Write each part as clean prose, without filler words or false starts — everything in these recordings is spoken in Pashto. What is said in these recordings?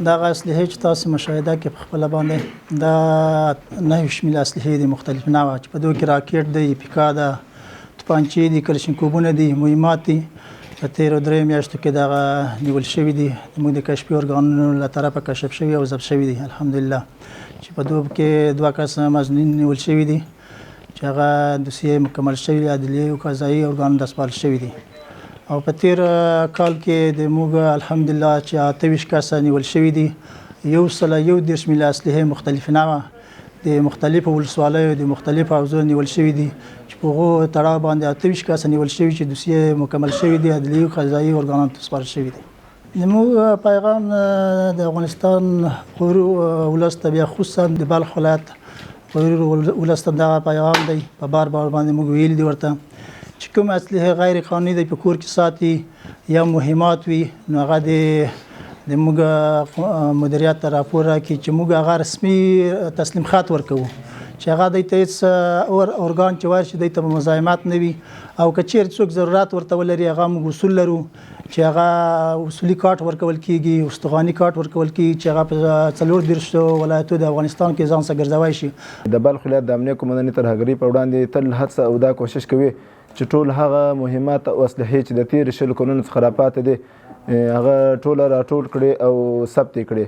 دغه اسلحې چې تاسو مشاهده کې په خپله باندې دا 29 میله اسلحې دي، مختلف نوع، چې په دوی کې راکټ دی، پیکا ده، توپانچې دي، کلشینکوبونه دي، مهمات دي. په تېرو 3 میاشتو کې دغه نیول شوي دي، زموږ د کشفي ارګانونو له طرفه کشف شوي او ضبط شوي دي. الحمدلله چې په دوی کې 2 کسه مظنونین نیول شوي دي چې هغه دوسیې مکمل شوي، عدلي او قضایي ارګانونو ته سپارل شوي دي. او په تېر کال کې د موږ الحمدلله چې 28 کسه نیول شوي دي، 131 میله اسلحې مختلف نوع د مختلفو ولسوالیو د مختلفو حوزو نیول شوي دي چې په هغو تړاو باندې 28 کسه نیول شوي چې دوسیې مکمل شوي دي، عدلي او قضایي ارګانونو ته سپارل شوي دي. زموږ پیغام د افغانستان غرور ولس ته، بیا خصوصا د بلخ ولایت غرور ولس ته دغه پیغام دی، په بار بار باندې موږ ویلي دي ورته چې کوم اسلحې غیر قانوني دی په کور کې ساتي یا مهمات وي، نو هغه د موږ مدیریت ته راپور راکړي چې موږ هغه رسمي تسلیم خط ورکوو چې هغه دی ته هېڅ ارګان چې ورشي دی ته به مزاحمت نه وي. او که چیرې څوک ضرورت ورته ولري، هغه موږ اصول لرو چې هغه اصولي کارت ورکول کېږي، استخواني کارت ورکول کېږي چې هغه په 34 ولایتو د افغانستان کې ځان سره ګرځوی شي. د بلخ ولایت د امنیه قومندانۍ ترهګرۍ په وړاندې تل هڅه او دا کوشش کوي چې ټول هغه مهمات او اسلحې چې د تېرو 20 کلونو څخه راپاتې دي هغه ټوله راټول کړي او ثبت یې کړي.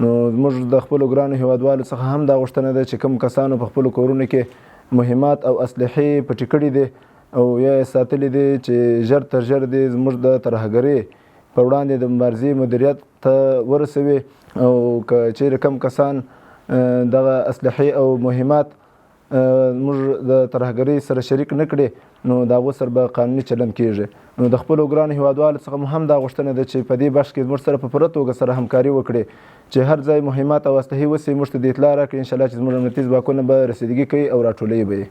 نو زموږ د خپلو ګرانو هیوادوالو څخه هم دا غوښتنه ده چې کوم کسانو په خپلو کورونو کې مهمات او اسلحې پټې کړي دي او یا یې ساتلي دي چې ژر تر ژر دې زموږ د ترهګرۍ په وړاندې د مبارزې مدیریت ته ورسوي. او که چیرې کوم کسان دغه اسلحې او مهمات موږ د ترهګرۍ سره شریک نه کړي، نو د هغو سره به قانوني چلند کیږي. نو د خپلو ګرانو هیوادوالو څخه مو هم دا غوښتنه ده چې په دې بخش کې زموږ سره په پوره توګه سره همکاري وکړي چې هر ځای مهمات او اسلحې وسي موږ ته د اطلاع راکړي، انشاءالله چې زموږ امنیتي ځواکونه به رسیدګي کوي او راټولوي به یې.